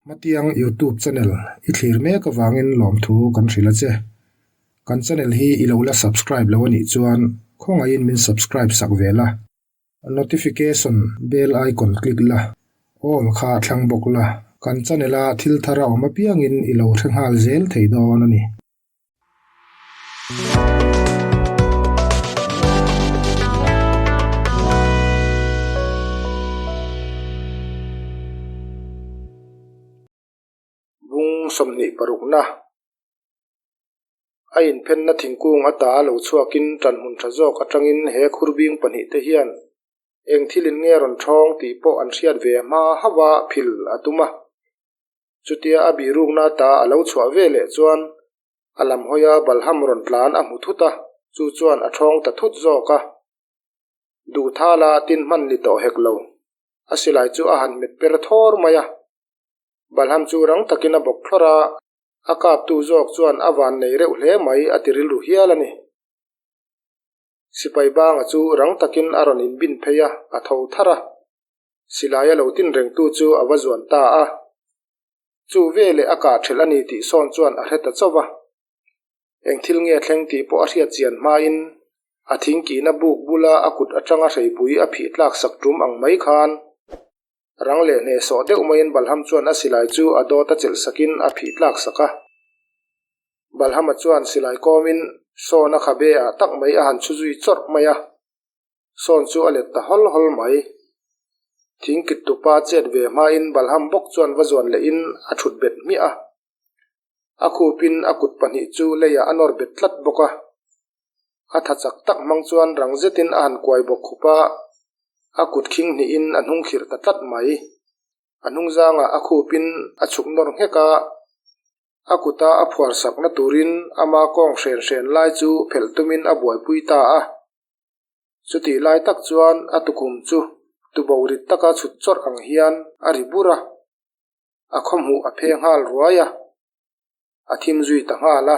Hmatiang Youtube channel i thlir mek avangin lawmthu kan hrilh a che. Kan channel hi i lo la subscribe lo a nih chuan khawngaihin min subscribe sak ve la. Notification bell icon click la, all kha thlang bawk la, kan channel a thil thar a awm apiangin i lo hre nghal zel thei dawn a ni. Bung 26na A inphenna thingkung ata lo chhuakin ṭanhmun ṭha zawk aṭangin he khurbing pahnihte hian eng thilin nge rawn ṭhawng tih pawh an hriat ve hma hauh a phil a tum a. Chutia a bihrukna ata a lo chhuah ve leh chuan a lam hawia balham rawn tlan a hmu thut a, chu chuan a ṭhawng ta thut zawk a. Duhthala tin hman ni tawh hek lo. A silai chu a han met per thawr mai a. Balham chu rang takin a bawk thlawr a, a kaptu zawk chuan a van nei reuh hle mai a ti rilru hial a ni. Sipai banga chu rang takin a rawn inbin phei a, a tho thar a. Silai a lo tin rengtu chu a va zuan ta a. Chu veleh a kah ṭhelh a ni tih sawn chuan a hre ta chauh va. Eng thil nge thleng tih pawh a hriat chian hmain a thingkihna buk bula a kut aṭanga hreipui a phih tlak sak ṭum ang mai khan rang leh hnehsawh deuh maiin Balham chuan a silai chu a dawt a chelh sakin a phih tlak sak a. Balhama chuan silai kawmin sawn a khabe ah tak mai a han chhu zui chawrh mai a. Sawn chu a let ta hawl hawl mai. Thing kit tupa chet ve hmain Balham bawk chuan va zuan lehin a thut bet hmiah a. A khupin a kut pahnih chu leiah a nawr bet tlat bawk a. A tha chak tak hmang chuan rang zetin a han kuai bawk khup a, a kut khing hnihin a hnung khirh ta tlat mai. A hnung zangah a khupin a chhuk nawr nghek a, a kuta a phuar sakna turin ama kawng hren hren lai chu phelh tumin a buaipui ta a. Chutih lai tak chuan a tukhum chu tuborit taka chhut chawrh ang hian a ri bur a, a khawhmuh a phe nghal ruai a, a thim zui ta nghal a.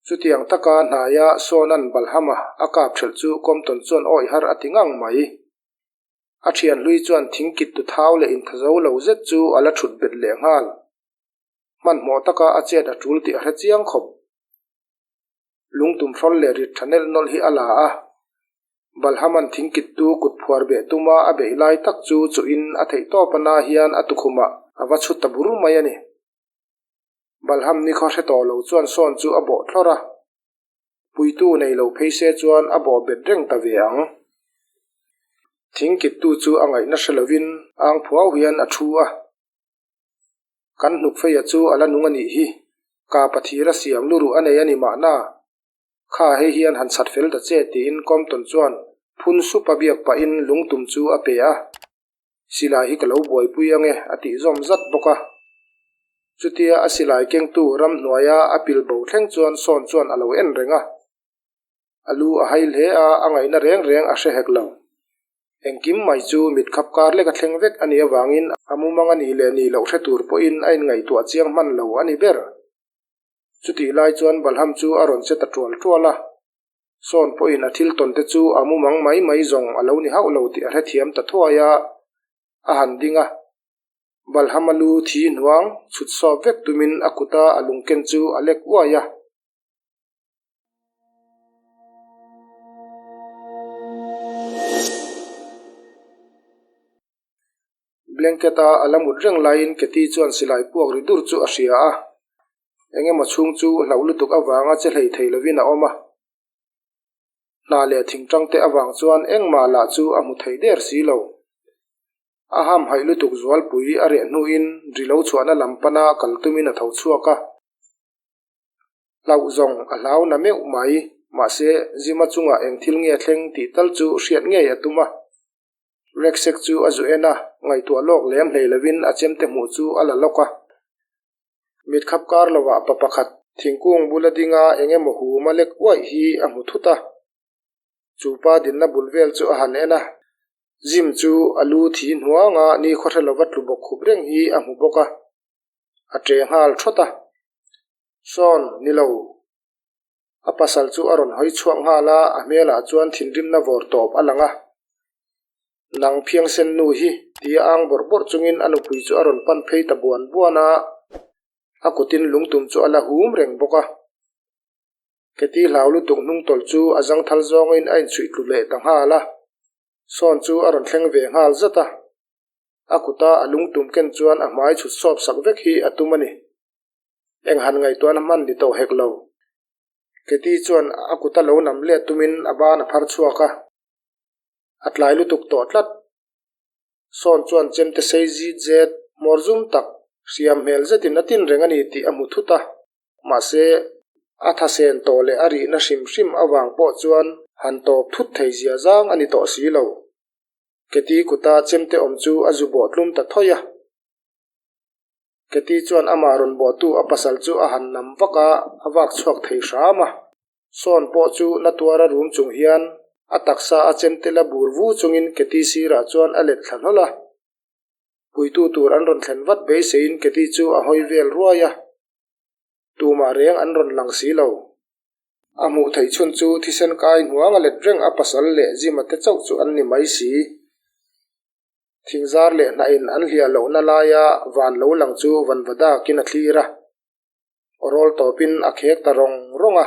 Chutiang taka hnaia Sawnan Balhama a kap ṭhelh chu Compton chuan awih har a ti ngang mai. A thian hlui chuan thingkit tu thau leh inthazo lo zet chu a la thut bet leh nghal. Hmanhmawh taka a chet a tul tih a hre chiang khawp. Lungtum hrawl leh rit tha nelh nawlh hi a la a. Balhaman thingkit tu kut phuar beh tuma a beih lai tak chu chuhin a theih tawp a na hian a tukhumah a va chhut ta bur mai a ni. Balham nikhaw hre tawh lo chuan sawn chu a bawh thlawr a. Puitu nei lo phei se chuan a bawh bet reng ta ve ang. Thingkittu chu a ngaihna hre lovin ang phuau hian a thu a. Kan hnuk feia chu a la nung a nih hi. Ka pathir a siam luruh a nei a ni mahna. Kha hei hian han chhat fel ta che tiin Compton chuan phun sup a biak pahin lungtum chu a pe a. Silai hi ka lo buaipui ange a tih zawm zat bawk a. Chutia a silai kengtu ramhnuaia a pil bo thleng chuan sawn chuan a lo en reng a. A lu a hai hle a, a ngaihna reng reng a hre hek lo. Engkim mai chu mit khap kar lek a thleng vek a nih avangin a mumang a nih leh nih loh hre tur pawhin a inngaihtuah chiang hman lo a ni ber. Chutih lai chuan Balham chu a rawn che ta tual tual a. Sawn pawhin a thil tawn te chu a mumang mai mai zawng a lo ni hauh lo tih a hrethiam ta thuai a, a han ding a. Balham a lu thi hnuang chhut sawp vek tumin a kuta a lungken chu a lek uai a. Blanket-a a la mut reng laiin Katy chuan silai puak ri dur chu a hria a, eng emaw chhung chu hlauh lutuk avanga che hlei thei lovin a awm a. Hna leh thingtang te avang chuan engmah lah chu a hmu thei der si lo. A hamhaih lutuk zualpui a reh hnuin ri lo chhuahna lam pana kal tumin a tho chhuak a. Hlauh zawng a hlau na meuh mai, mahse Zima chungah eng thil nge thleng tih tal chu hriat ngei a tum a. Reksek chu a zu en a, ngaihtuah lawk lem hlei lovin a chemte hmuh chu a la lawk a. Mit khap kar lovah pa pakhat thingkung bula dinga eng emaw hum a lek uaih hi a hmu thut a. Chu pa dinna bul vel chu a han en a, Jim chu a lu thi hnuanga ni khawhre lova tlu bawk khup reng hi a hmu bawk a. A ṭe nghal thawt a. Sawn, ni lo. A pasal chu a rawn hawi chhuak nghal a, a hmelah chuan thinrimna vawr tawp a lang a. Nang phiangsen nu hi, tia ang bawrh bawrh chungin a nupui chu a rawn pan phei ta buan buan a, a kutin lungtum chu a la hum reng bawk a. Keti hlau lutuk hnungtawlh chu a zangthal zawngin a inchhuih tlu leh ta nghal a, sawn chu a rawn thleng ve nghal zat a. A kuta a lungtum ken chuan a hmai chhut sawp sak vek hi a tum a ni. Eng han ngaihtuahna hman ni tawh hek lo. Keti chuan a kuta lo nam let tumin a ban a phar chhuak a. A tlai lutuk tawh tlat. Sawn chuan chemte sei zit zet, hmawr zum tak, hriam hmel zetin a tin reng a ni tih a hmu thut a. Mahse, a thasen tawh leh a rihna hrim hrim avang pawh chuan han tawp thut thei zia zang a ni tawh si lo. Keti kuta chemte awm chu a zu bawh tlum ta thawi a. Keti chuan amah rawn bawhtu a pasal chu a han nam vak a, a vak chhuak thei hram a. Sawn pawh chu na tuara rum chung hian a taksa a chemte la bur vu chungin Keti sirah chuan a let thla hlawl a. Puitu tur an rawn thlen vat beiseiin Keti chu a hawi vel ruai a. Tumah reng an rawn lang si lo. A hmuh theih chhun chu thisen kai hnuang a let reng a pasal leh Jima te chauh chu an ni mai si. Thingzar leh hnahin an hliah lohna laia van lo lang chu vanva dakin a thlir a. Aw rawl tawpin a khek ta rawng rawng a.